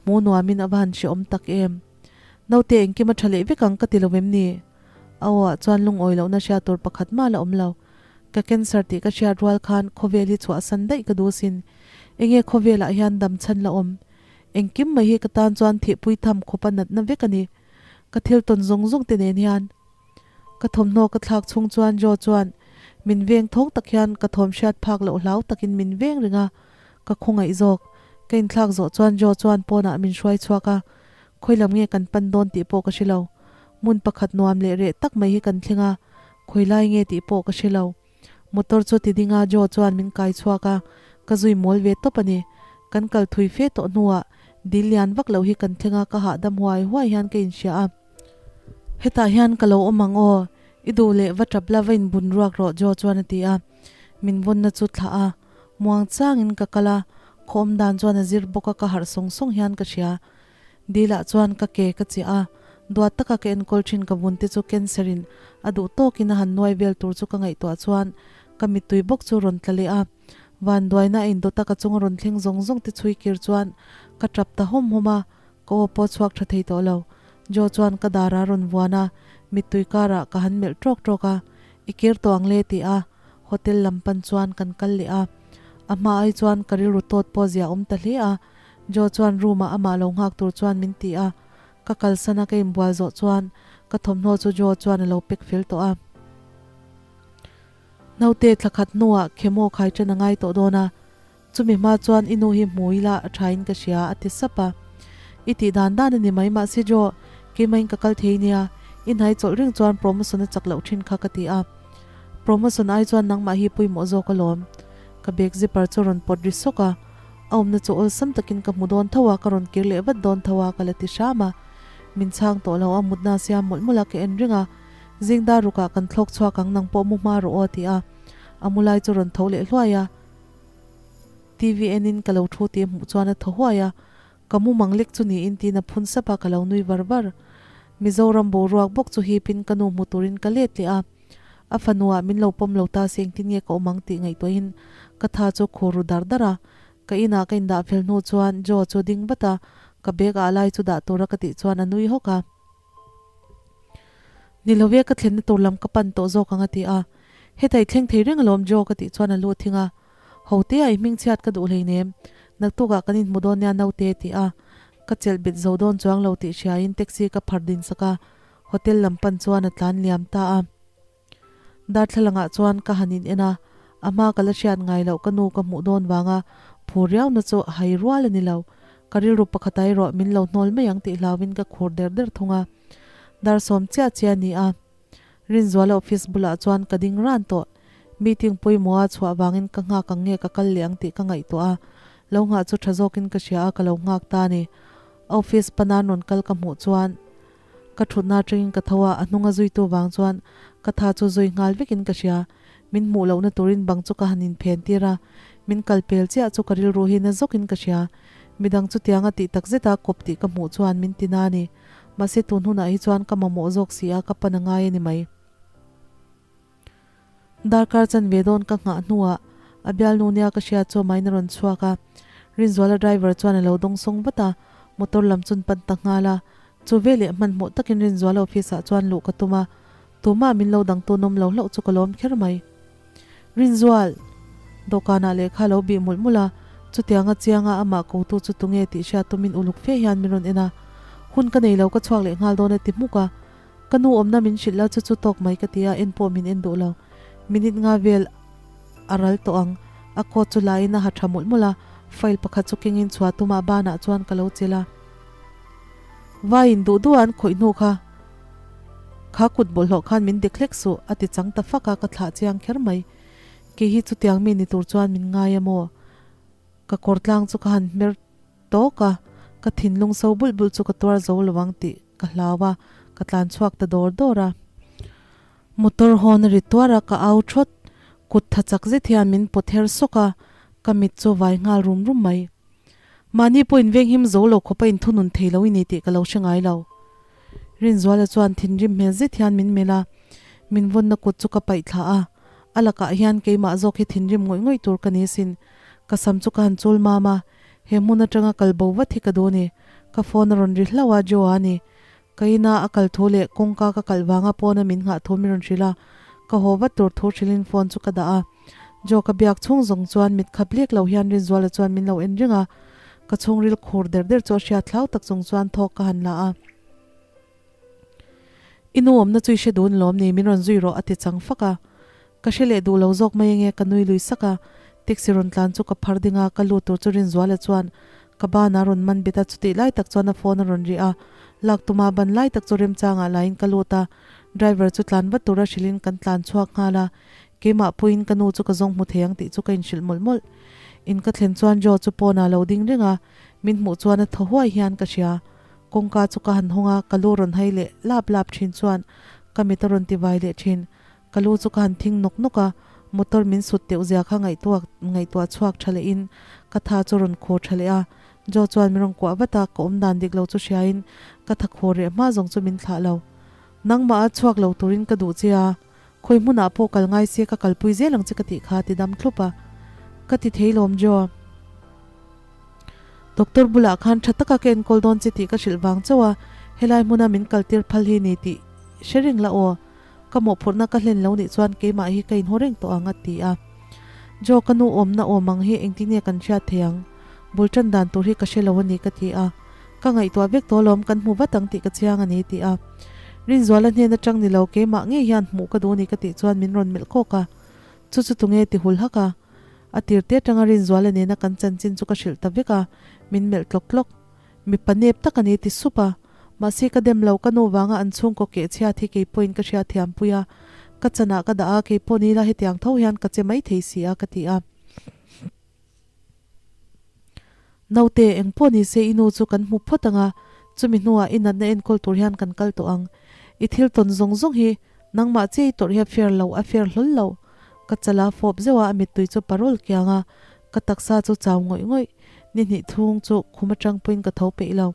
hmu nuamin a va han hrehawm tak em. Naute engkim a tha leh vek ang ka ti lo em ni? A aw ah chuan lungawi lohna hriat tur pakhat mah la awm lo. Ka cancer tih ka hriat rual khan khawvel hi chhuahsan daih ka duh sin. Enge khawvel ah hian dam chhan la awm? Engkim mai hi ka tan chuan thihpui tham khawp a natna vek a ni. Ka thil tawn zawng zawng te nen hian. Ka thawmhnaw ka thlak chhung chuan Joe chuan min veng thawng tak hian ka thawm hriat phak loh hlau takin min veng reng a, ka khawngaih zawk. Ka inthlak zawh chuan Joe chuan pawnah min hruai chhuak a, khawi lam nge kan pan dawn tih pawh ka hre lo. Hmun pakhat nuam leh reh tak mai hi kan thleng a, khawi lai nge tih pawh ka hre lo. Motor chu ti ding a Joe chuan min kai chhuak a, ka zui mawl ve tawp a ni. Kan kal thui fe tawh hnuah dil lian vak loh hi kan thleng a, ka hahdam huai huai hian ka inhria a. Hetah hian ka lo awm ang aw, i duh leh va tap la va inbun ruak rawh Joe chuan a ti a, min vawnna chu thlah a, muang changin ka kal a, khaw awm dan chuan a zir bawk a ka harh sawng sawng hian ka hria. Dilah chuan ka ke ka chiah a, duat taka ka enkawl thin ka vun te chu cancer in a duh tawkin a han nuai vel tur chu ka ngaihtuah chuan Ka mittui bawk chu rawn tla leh a, vanduaina a indawt a ka chunga rawn thleng zawng zawng te chhui kir chuan ka tap ta hawm hawm a, ka aw pawh chhuak tha thei tawh lo. Joe chuan ka dara rawn vuan a, mittui karah ka han melh tawk tawk a, I kir tawh ang le ti a, hotel lam pan chuan kan kal leh a. A hma ai chuan ka rilru tawt pawh zia awm ta hle a, Joe chuan room ah amah lo nghak tur chuan min ti a, Ka kalsan a ka inbual zawh chuan ka thawmhnaw chu Joe chuan a lo pek fel tawh a. Naute thla khat hnuah chemo khai ṭan a ngai tawh dawn a, chumi hma chuan i nu hi hmu ila a ṭhain ka hria a ti sap a. I tih dan dan a ni mai mahse Joe, keimahin ka kal thei nia, i hnai chawlh reng chuan promotion a chak loh ṭhin kha ka ti a. Promotion ai chuan nangmah hi pawimawh zawk alawm. Ka bag zipper chu rawn pawt ri sawk a. A awmna chu awlsam takin ka hmu dawn tho a, ka rawn kir leh vat dawn tho a, ka la ti hram a. Min chhang tawh lo a, mutna siam mawlh mawlh a ka en reng a. Zing dar rukah kan thlawk chhuak ang nang pawh mu hma rawh aw ti a. A mu lai chu rawn tho leh hluai a. TV enin ka lo thu tih hmuh chuan a thaw huai a. Ka mu mang lek chu niin tiin a phun sap a, ka lo nui var var. Mizoram boruak bawk chu hipin ka nu hmu turin ka let leh a. A fanuah min lo pawm lo ta se engtin nge ka awm ang tih ngaihtuahin ka tha chu khur ru dar dar a. Ka inah ka indah fel hnu chuan Joe chu ding vat a, ka bag ah lai chu dah tura ka tih chuan a nui hawk a. Ni lo ve ka thlenna tur lam ka pan tawh zawk ang a ti a. Hetah i thleng thei reng alawm Joe ka tih chuan a lu thing a. Ho te ah i hmingchhiat ka duh hleinem, naktukah kan inhmu dawn nia naute a ti a. Ka chelh bet zo dawn chuang lo tih hriain taxi ka phar din sak a. Hotel lam pan chuan a tlan liam ta a. Darthlalangah chuan ka han in en a, a hma ka la hriat ngai loh ka nu ka hmuh dawn vanga phur riauna chu a hai rual a ni lo. Ka rilru pakhat ai rawh min lo hnawl mai ang tih hlauin ka khur der der thung a. Dar sawm chiah chiah a ni a. Rinzuala office bulah chuan ka ding ran tawh. Meeting pawimawha chhuah vangin ka nghak ang nge ka kal leh ang tih ka ngaihtuah a. Lo nghah chu tha zawkin ka hria a ka lo nghak ta a ni. A office panan rawn kal ka hmuh chuan Ka thutna atangin ka tho a, a hnunga zuitu vang chuan ka tha chu zui nghal vekin ka hria. Min hmuh lohna turin bang chu ka han inphen tir a, min kal pel chiah chu ka rilru hi na zawkin ka hria. Midang chutianga tih tak zeta kawp tih ka hmuh chuan min ti na a ni. Mahse tun hunah hi chuan ka mamawh zawk si a, ka pan a ngai a ni mai. Darkar chanve dawn ka nghah hnuah a bialnu nia ka hriat chu amahin a rawn chhuak a, Rinzuala driver chuan a lo dawng sawng vat a, motor lam chun pan ta nghal a. Chu veleh hmanhmawh takin Rinzuala office ah chuan luh ka tum a, tumah min lo dang tun awm lo hlauh chu ka lawm kher mai. Rinzual! Dawhkanah lehkha a lo bih mulh mulh a, chutianga chianga amah kotu chu tunge tih hriat tumin uluk fe hian min rawn en a, Hun ka nei lo ka chhuak leh nghal dawn a ti hmuk a. Ka nu awmna min hrilh la chu chu tawk mai ka ti a, en pawh min en duh lo. Minute nga vel a ral tawh ang. A coat chu la in a ha tha mawlh mawlh a, file pakhat chu kengin chhuah tumah banah chuan ka lo chelh a. Vaiin duh duh a an khawih hnu kha, kha kut bawlhhlawh khan min dik hlek suh, a ti chang ta fak a, ka thlah chiang kher mai. Kei hi chutiang mi ni tur chuan min ngai a maw? Ka kawr tlang chu ka han hmer tawk a, ka thinlung so bulh bulh chu ka tuar zo lo ang tih ka hlau a, ka tlan chhuak ta dawr dawr a. Motor hawn a ri tuar a, ka au thawt, kut tha chak zet hian min pawt her sawk a, ka mit chu vai nghal rum rum mai. Mahni pawh inveng him zo lo khawpa inthunun thei lo i ni tih ka lo hre ngai lo. Rinzuala chuan thinrim hmel zet hian min melh a, min vawnna kut chu ka paih thla a, a lakah hian keimah zawk hi thinrim ngawih ngawih tur ka ni sin. Ka sam chu ka han chul mam a, He hmun atanga kal bo vat hi ka duh a ni. Ka phone a rawn ri hlauh a, Joe-a a ni. Ka ina a kal thu leh kawngka ka kalh vanga pawna min nghah thu min rawn hrilh a, ka haw vat tur thu hrilhin phone chu ka dah a. Joe ka biak chhung zawng chuan mit khap lek lo hian Rinzuala chuan min lo en reng a, ka chhungril khur der der chu a hriat thlau tak chung chuan thawk ka han la a. I nu awmna chu i hre dun lawm ni, min rawn zui rawh a ti chang fak a. Ka hre leh duh lo zawk mai ange ka nui lui sak a, taxi rawn tlan chu ka phar ding a, ka lut tur chu Rinzuala chuan ka banah rawn man bet a, chutih lai tak chuan a phone a rawn ri a, lak tuma ban lai tak chu remchangah laiin ka lut a, driver chu tlan vat tura hrilhin kan tlan chhuak nghal a, keimah puiin ka nu chu ka zawng hmu thei ang tih chu ka inhrilh mawlh mawlh. In ka thlen chuan Joe chu pawnah a lo ding reng a, min hmuh chuan a thaw huai hian ka hria. Kawngka chu ka han hawng a, ka lu rawn hai leh lap lap thin chuan ka mit a rawn ti vai leh thin. Ka lu chu ka han thing nawk nawk a, motor min sut teuh zia kha ngaihtuah ngaihtuah chhuak tha leh in ka tha chu rawn khur tha leh a. Joe chuan min rawn kuah vat a, ka awm dan dik lo chu hria in ka tha khur reh hma zawng chu min thlah lo. Nangmah a chhuak lo turin ka duh che a. Khawi hmunah pawh kal ngai se ka kalpui zel ang che ka tih kha a ti dam thlup a. Ka ti thei lawm Jo. Doctor bulah khan tha taka ka enkawl dawn che tih ka hrilh vang chauh a, helai hmuna min kaltir phal hi ni tih hre reng la aw. Ka mawhphurhna ka hlen lo nih chuan keimah hi ka inhaw reng tawh ang a ti a. Jo ka nu awmna awm ang hi engtin nge kan hriat thei ang? Bul tan dan tur hi ka hre lo a ni ka ti a. Ka ngaihtuah vek tawh alawm kan hmu vat ang tih ka chiang a ni ti a. Rinzuala hnen atang ni lo keimah ngei hian hmuh ka duh a ni ka tih chuan min rawn melh kawk a. Chu chu tunge ti hul hak a. A tir te atanga Rinzuala nena kan chanchin chu ka hrilh ta vek a, min melh tlawk tlawk. Mipa nep tak a ni ti sup a. Mahse ka dem lo, ka nu vanga an chhungkaw keh chhiat hi kei pawhin ka hriat thiam pui a. Ka chanah ka dah a, kei pawh ni ila hetiang tho hian ka che mai thei si a ka ti a. Naute, eng pawh ni se i nu chu kan hmu phawt ang a, chumi hnuah i natna enkawl tur hian kan kal tawh ang. I thil tawn zawng zawng hi nangmah che i tawrh hi a fair lo, a fair hlawl lo. Ka chala fawp zeuh a, a mittui chu parol kiang a, ka taksa chu chau ngawih ngawih. Ni hnih thung chu khum atang pawhin ka tho peih lo.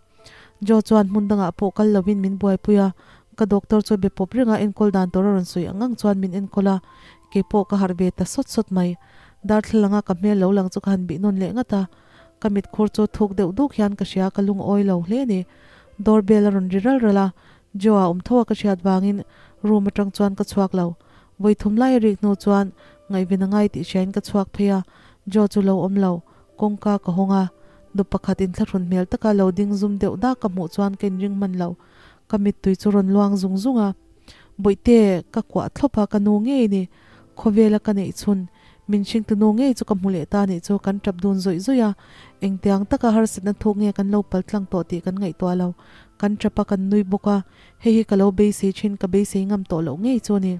Joe chuan hmun dangah pawh kal lovin min buaipui a, ka doctor chu be pawp reng a, enkawl dan tur a rawn sawi ang ang chuan min enkawl a, keipawh ka harh ve ta sawt sawt mai. Darthlalanga ka hmel lo lang chu ka han bih nawn leh ngat a, ka mitkhur chu thuk deuh duk hian ka hria, ka lungawi lo hle a ni. Door bell a rawn ri ral ral a, Joe-a awm tho a ka hriat vangin room atang chuan ka chhuak lo. Vawi thum lai a rik hnu chuan ngaihven a ngai tih hriain ka chhuak phei a, Joe chu lo awm lo, kawngka ka hawng a, nu pakhat inthlahrun hmel taka lo ding zum deuh dak ka hmuh chuan ka inring hman lo, ka mittui chu rawn luang zung zung a. Bawihte, ka kuah thlawp a, ka nu ngei ni, khawvela ka neih chhun, min hringtu nu ngei chu ka hmu leh ta nih chu kan tap dun zawih zawih a, engtiang taka harsatna thuk nge kan lo paltlang tawh tih kan ngaihtuah lo, kan tap a kan nui bawk a, hei hi ka lo beisei thin, ka beisei ngam tawh loh ngei chu a ni.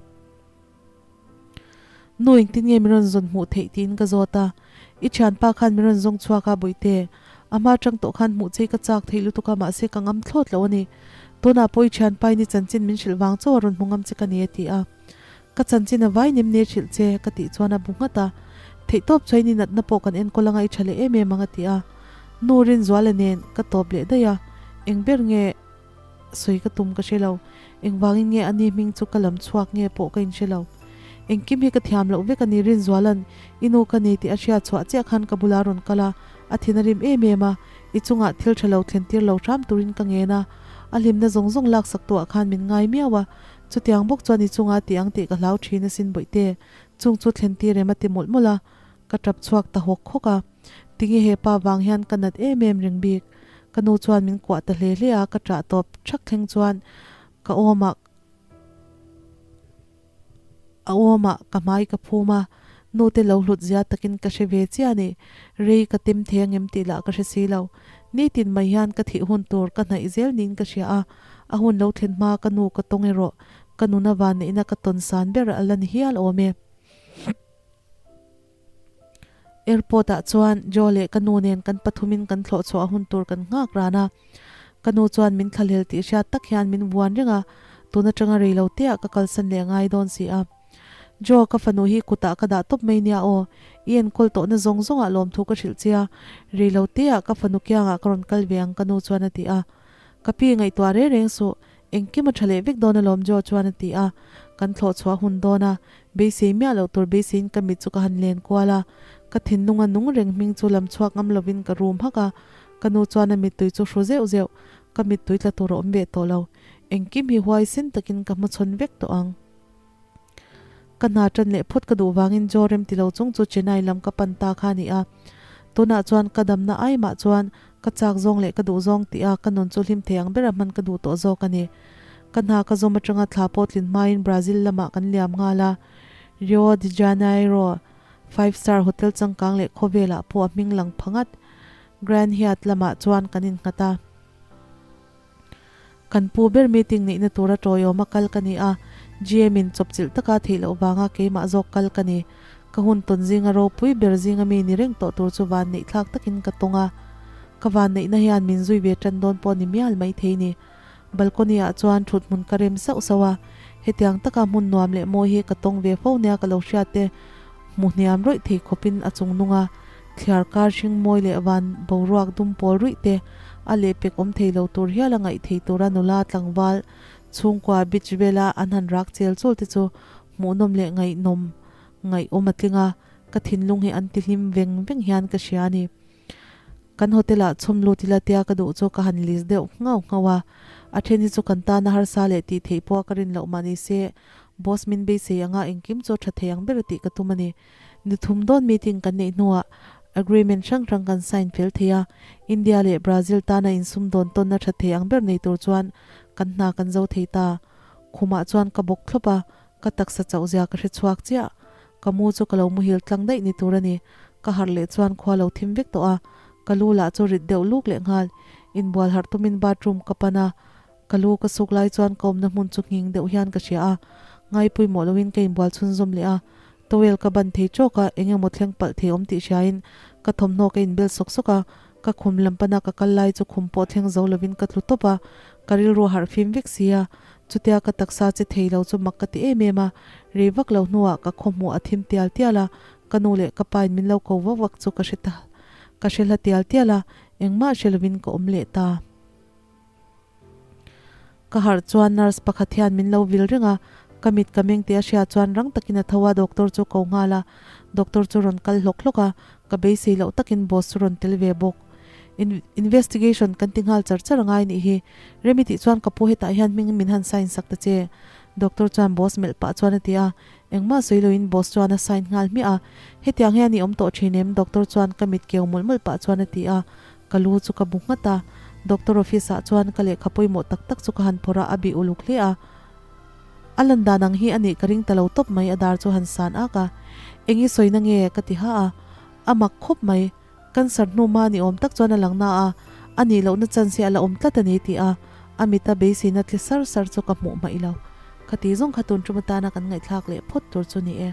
Nu engtin nge min rawn zawn hmuh theih tiin ka zawt a, I thianpa khan min rawn zawng chhuak a Bawihte, a hma atang tawh khan hmuh chei ka chak theih lutuk a mahse ka ngam thlawt loh a ni. Tunah pawh i thianpa in i chanchin min hrilh vang chauh a rawn hmu ngam che ka ni a ti a. Ka chanchin a vai nem ne hrilh che ka tih chuan a bu nghat a, Theihtawp chuan i natna pawh kan enkawl anga i tha leh em em ang a ti a. Nu Rinzuala nen ka tawp leh daih a, eng ber nge Sawi ka tum ka hre lo. Engvangin nge ani hming chu ka lam chhuak nge pawh ka inhre lo. Engkim hi ka thiam loh vek a ni Rinzuala'n i nu ka ni tih a hriat chhuah chiah khan ka bula rawn kal a, a thin a rim em em a, i chungah thil tha lo thlen tir lo hram turin ka ngen a, a hlimna zawng zawng laksak tuah khan min ngai miau a, chutiang bawk chuan i chunga ti ang tih ka hlau thin asin Bawihte, chung chu thlen tir em a ti mawlh mawlh a, ka tap chhuak ta hawk hawk a. Tinge he pa vang hian ka nat em em reng bik? Ka nu chuan min kuah ta hle hle a, ka ṭah tawp ṭhak thleng chuan ka awmah a awmah ka hmai ka phum a, nu te lo hlut zia takin ka hre ve chiah a ni. Rei ka tem thei angem tih lah ka hre si lo. Nitin mai hian ka thih hun tur ka hnaih zel niin ka hria a, a hun lo thlen hma ka nu ka tawng erawh ka nuna vanneihna ka tawn san ber a la ni hial awm e. Airport ah chuan Joe leh ka nu nen kan pathumin kan thlawh chhuah hun tur kan nghak ran a. Ka nu chuan min thlahlel tih hriat tak hian min vuan reng a, tun atanga rei lo te ah ka kalsan leh ngai dawn si a. Joe, ka fanu hi kutah ka dah tawp mai nia aw, i enkawl tawhna zawng zawngah lawmthu ka hrilh che a, rei lo te ah ka fanu kiangah ka rawn kal ve ang ka nu chuan a ti a. Ka pi ngaihtuah reng reng suh, Engkim a tha leh vek dawn alawm Joe chuan a ti a, kan thlawh chhuah hun dawn a, beisei miah loh tur beiseiin ka mit chu ka han len kual a, ka thinlung a nung reng hming chu lam chhuak ngam lovin ka rum hak a, ka nu chuan a mittui chu hru zeuh zeuh, ka mittui tla tur a awm ve tawh lo, engkim hi huaisen takin ka hmachhawn vek tawh ang. Ka hna tan leh phawt ka duh vangin Joe rem ti lo chung chu Chennai lam ka pan ta kha a ni a. Tunah chuan ka damna ai mah chuan ka chak zawng leh ka duh zawng tih a ka nun chu hlim thei ang bera hman ka duh tawh zawk a ni. Ka hna ka zawm atanga thla pawh tlin hmain Brazil lamah kan liam nghal a. Rio de Janeiro five star hotel changkang leh khawvelah pawh a hming lang pha ngat. Grand Hyatt lamah chuan kan innghat a. Kan pu ber meeting neihna tura tawiawma kal ka ni a, GM in chawpchilh taka theih loh vanga keimah zawk kal ka ni. Ka hun tawn zinga ropui ber zinga mi ni reng tawh tur chu van neih thlak takin ka tawng a. Ka van neihna hian min zui ve tan dawn pawh ni mial mai thei ni. Balcony ah chuan thut hmun ka rem sauh sauh a, hetiang taka hmun nuam leh mawi hi ka tawng ve fo nia ka lo hriat te hmu hniam rawih thei khawpin a chung nung a. Thliar kar hring mawi leh van boruak dum pawl ruih te a lehpek awm thei lo tur hial a ngaih thei tura nula tlangval chhungkua beach vela an han rak chel chul te chu Hmuhnawm leh ngaihnawm ngaihawm a tling a, ka thinlung hi an tihlim veng veng hian ka hria a ni. Kan hotel ah chhawm lut ila tia ka duh chu ka han list deuh nghauh nghauh a, a then hi chu kan tana harsa leh tih theih pawh a ka rin loh mah ni se, boss min beisei anga engkim chu a tha thei ang ber tih ka tum a ni. Ni thum dawn meeting kan neih hnuah agreement hrang hrang kan sign fel thei a, India leh Brazil tana insum dawn tawnna tha thei ang ber nei tur chuan kan hna kan zo thei ta. Khumah chuan ka bawk thlawp a, ka taksa chauh zia ka hre chhuak chiah. Ka mu chu ka lo muhil tlang daih ni tur a ni. Ka harh leh chuan khua lo thim vek tawh a, ka lu lah chu rit deuh luk leh nghal. Inbual harh tumin bathroom ka pan a, ka lu ka suk lai chuan ka awmna hmun chu nghing deuh hian ka hria a, ngaipawimawh loin ka inbual chhunzawm leh a. Towel ka ban thei tawk a, eng emaw thleng palh thei awm tih hriain ka thawmhnaw ka inbel sawk sawk a, ka khum lam pana ka kal lai chu khum pawh thleng zo lovin ka tlu tawp a, ka rilru a harh fim vek si a, chutia ka taksa che thei lo chu mak ka ti em em a, rei vak lo hnuah ka khawhmuh a thim tial tial a, ka nu leh ka pain min lo ko vak vak chu ka hre ta ka hre hla tial tial a, engmah hre lovin ka awm leh ta. Ka harh chuan nurse pakhat hian min lo vil reng a, ka mit ka meng tih a hriat chuan rang takin a tho a, doctor chu ko nghal a, doctor chu rawn kal hlawk hlawk a, ka beisei loh takin boss chu rawn tel ve bawk. In investigation kan ti nghal char char a ngai nih hi, Remi tih chuan ka pu hetah hian hming min han sign sak ta che, doctor chuan boss melh pah chuan a ti a, engmah sawi loin boss chuan a sign nghal hmiah a, hetiang hian i awm tawh thin em doctor chuan ka mit keu mawlh mawlh pah chuan a ti a, Ka lu chu ka bu nghat a, doctor office ah chuan ka lehkha pawimawh tak tak chu ka han phawrh a, a bih uluk hle a. A lan dan ang hi a nih ka ring ta lo tawp mai, a dar chu han san ak a. Eng i sawina nge? ka ti ha a. A mak khawp mai, cancer hnu hma ni awm tak chuan a lang na a, a nih lohna chance hi a la awm tlat a ni ti a, a mita beiseina tle sar sar chu ka hmuh hmaih lo. Khati zawng kha tun tum atana kan ngaihthlak leh phawt tur chu ni e.